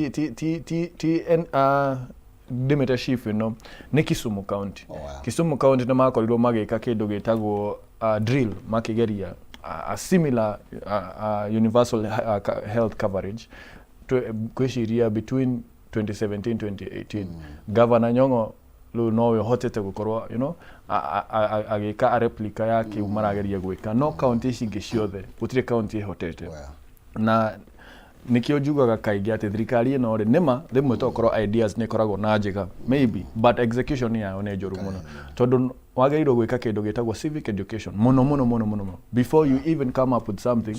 Speaker 2: ndĩmĩte SHIF ĩno nĩ Kisumu County.
Speaker 1: Oh, wow.
Speaker 2: Kisumu County nĩ makorirwo magĩka kĩndũ gĩtagwo drill, makĩgeria a similar universal health coverage, ngwĩciria between 2017 2018. Governor Nyong'o rĩu nowe ũhotete gũkorwo agĩka a replica ya kĩu marageria gwĩka, no kaunti ici ingĩ ciothe gũtirĩ kaunti ĩhotete. Na nikĩo njugaga kaingĩ atĩ thirikari ĩno rĩ, nĩma rĩmwe tokorwo ideas nĩ ĩkoragwo na njega maybe, but execution yayo nĩ njũru mũno, tondũ wagĩrĩirwo gwĩka kĩndũ gĩtagwo civic education mũno mũno mũno mũno mũno before you even come up with something.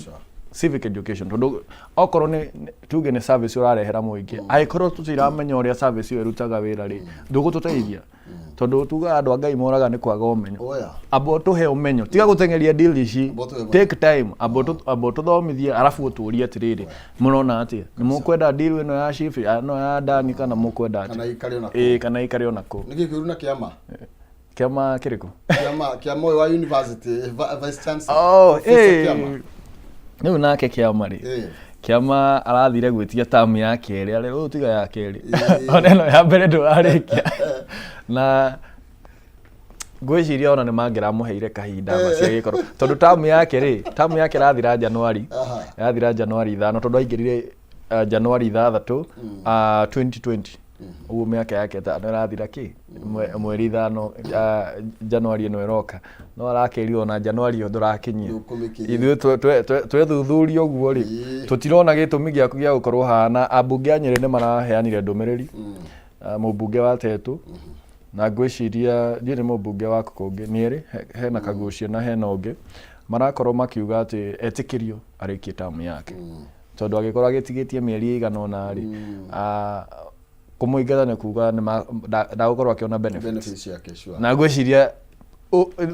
Speaker 2: Civic education, tondũ okorwo nĩ tuge nĩ service ũrarehera mũingĩ, angĩkorwo tũtiramenya ũrĩa service ĩyo ĩrutaga wĩra rĩ, ndũgũtũteithia, tondũ tugaga andũ a Ngai moraga nĩ kwaga ũmenyo. Amba ũtũhe ũmenyo, tiga gũteng'eria deal ici.
Speaker 1: Amba ũtũhe ũmenyo.
Speaker 2: Take time, amba ũtũthomithie, arabu ũtũrie atĩrĩrĩ, mũrona atĩa? Nĩ mũkwenda deal ĩno ya SHIF ĩno ya Dani, kana mũkwenda atĩa?
Speaker 1: Kana ikare ona kũ.
Speaker 2: Ĩĩ, kana ikare ona kũ.
Speaker 1: Nĩkĩ kĩũru na kĩama?
Speaker 2: Kĩama kĩrĩkũ?
Speaker 1: Kĩama kĩa Moi wa University, Vice Chancellor.
Speaker 2: Oh,
Speaker 1: Professor
Speaker 2: eh.
Speaker 1: Kĩama.
Speaker 2: Rĩu nake kĩama rĩ, kĩama arathire gwĩtia tamu ya kerĩ, arĩ rĩu tiga ya kerĩ, ona ĩno ya mbere ndũrarĩkia. Na ngwĩciria ona nĩ mangĩramũheire kahinda maciagĩkorwo, tondũ tamu yake rĩ, tamu yake ĩrathira Januari, ĩrathira Januari 5, tondũ aingĩrire Januari 6 2020. Ũguo mĩaka yake 5 ĩrathira kĩ mweri 5 Januari ĩno ĩroka, no arakĩrirwo ona Januari ĩyo ndũrakinyia.
Speaker 1: Ndũkũmĩkinyia.
Speaker 2: Ithuĩ twethuthuria ũguo rĩ, tũtirona gĩtũmi gĩaku gĩa gũkorwo haha. Na ambunge a Nyĩrĩ nĩ maraheanire ndũmĩrĩri, mũmbunge wa Tetu, na ngwĩciria ndiũĩ nĩ mũmbunge wa kũngĩ, nĩ erĩ, hena Kagucia na hena ũngĩ, marakorwo makiuga atĩ etĩkĩrio arĩkie tamu yake, tondũ angĩkorwo agĩtigĩtie mĩeri ĩigana ũna rĩ, kũmũingata nĩ kuga ndagũkorwo akĩona benefits.
Speaker 1: Benefits ciake, sure.
Speaker 2: Na ngwĩciria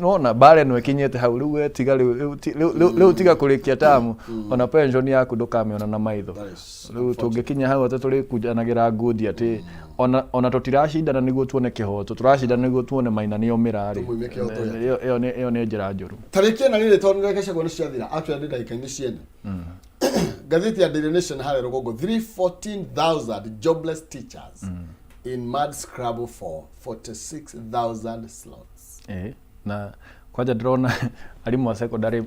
Speaker 2: nona mbara ĩno ĩkinyĩte hau rĩu, we tiga rĩu, rĩu tiga kũrĩkia tamu, ona pension yaku ndũkamĩona na maitho.
Speaker 1: That is
Speaker 2: Rĩu tũngĩkinya hau atĩ tũrĩkunjanagĩra ngundi, atĩ ona tũtiracindana nĩguo tuone kĩhoto, tũracindana nĩguo tuone maina nĩ omĩra rĩ,
Speaker 1: Tũmuime kĩhoto gĩake.
Speaker 2: Ĩyo nĩ njĩra njũru.
Speaker 1: Tarĩki ĩna rĩrĩ, tondũ Gachagua nĩ ciathira, actually ndagĩka-inĩ ciene, ngathĩti ya Daily Nation harĩa rũgongo, 314,000 jobless teachers in mad scrabble for 46,000 slots.
Speaker 2: Ĩĩ, na kwanja ndĩrona arimũ a secondary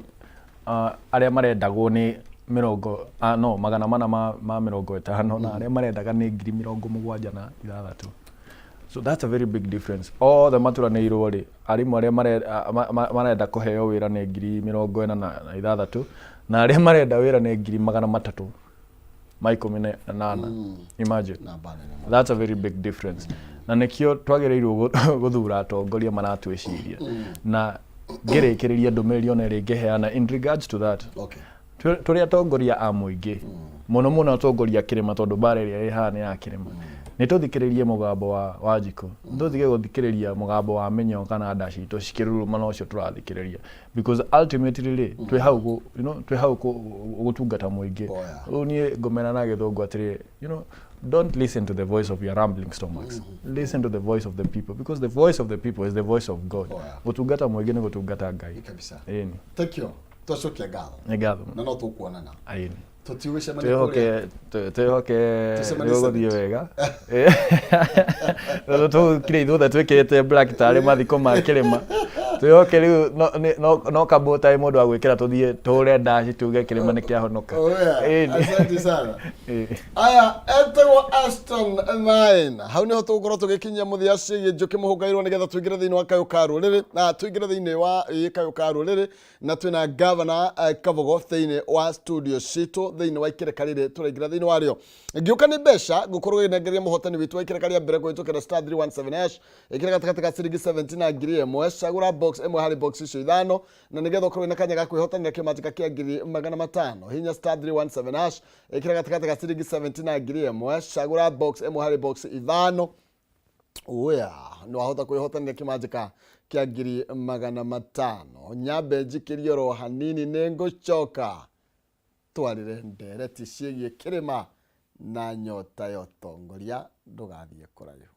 Speaker 2: arĩa marendagwo nĩ mĩrongo no 450, na arĩa marendaga nĩ 76,000. So that's a very big difference. Othe maturanĩirwo rĩ, arimũ arĩa marenda kũheo wĩra nĩ 46,000, na arĩa marenda wĩra nĩ 318,000. Imagine.
Speaker 1: Namba nene mũno.
Speaker 2: That's a very big difference, na nĩkĩo twagĩrĩirwo gũthura atongoria maratwĩciria. Na ngĩrĩkĩrĩria, ndũmĩrĩri ona ĩrĩa ingĩheana in regards to that, tũrĩ atongoria a mũingĩ, mũno mũno atongoria a kĩrĩma, tondũ mbara ĩrĩa ĩ haha nĩ ya kĩrĩma, nĩ tũthikĩrĩrie mũgambo wa Wanjikũ, nĩ tũtige gũthikĩrĩria mũgambo wa mĩnyoo kana nda citũ cikĩruruma na ũcio tũrathikĩrĩria, because ultimately rĩ, twĩ hau twĩ hau gũtungata mũingĩ. Rĩu niĩ ngũmera na gĩthũngũ atĩrĩ, don't listen to the voice of your rambling stomachs, listen to the voice of the people, because the voice of the people is the voice of God. Gũtungata mũingĩ nĩ gũtungata Ngai.
Speaker 1: Kabisa.
Speaker 2: Ĩni.
Speaker 1: Thank you, twacokia ngatho.
Speaker 2: Nĩ ngatho.
Speaker 1: Na no tũkuonana.
Speaker 2: Ĩni.
Speaker 1: Tũtiũgĩcemania kũrĩa.
Speaker 2: Twĩhoke, twĩhoke
Speaker 1: Tũcemanie
Speaker 2: nĩ gũgũthiĩ
Speaker 1: Senate.
Speaker 2: Wega, tondũ tũkire ithuothe twĩkĩrĩte black tarĩ mathiko ma kĩrĩma. Twĩhoke rĩu no kambũ tarĩ mũndũ wa gwĩkĩra tũthiĩ tũhũre ndaci tuge kĩrĩma nĩ kĩahonoka.
Speaker 1: Oh, yeah.
Speaker 2: Ĩĩ.
Speaker 1: Asante sana.
Speaker 2: Ĩĩ.
Speaker 1: Aya etagwo Aston Mine. Hau niho tũgũkorwo tũgĩkinyia mũthia ciĩgiĩ njũkĩ mũhũngairwo nĩgetha tũingĩre thĩinĩ wa kayũ ka rũrĩrĩ na tũingĩre thĩinĩ wa ĩĩ kayũ ka rũrĩrĩ na twĩna gavana Kabogo thĩinĩ wa studio citũ thĩinĩ wa ikereka rĩrĩ tũraingĩra thĩinĩ warĩo. Ngĩũka nĩ mbeca ngũkorwo ngĩnengeria mũhotani witũ wa ikereka rĩa mbere kũhĩtũkĩra star 317 hash ĩkĩra gatagatĩ ka ciringi 70 na 1000, cagũra box ĩmwe harĩ box icio ithano na nĩgetha ũkorwo wĩna kanya ga kwĩhotanĩra kĩmanjĩka kĩa 500,000. Hinya star 317 hash ĩkĩra gatagatĩ ka ciringi 70 na 1000, cagũra box ĩmwe harĩ box ithano oya nĩ wahota kwĩhotanĩra kĩmanjĩka kĩa 500,000. Nyambe njikĩrie oro hanini nĩ ngũcoka twarĩre ndereti ciĩgiĩ kĩrĩma na nyota ya ũtongoria. Ndũgathiĩ kũraihu.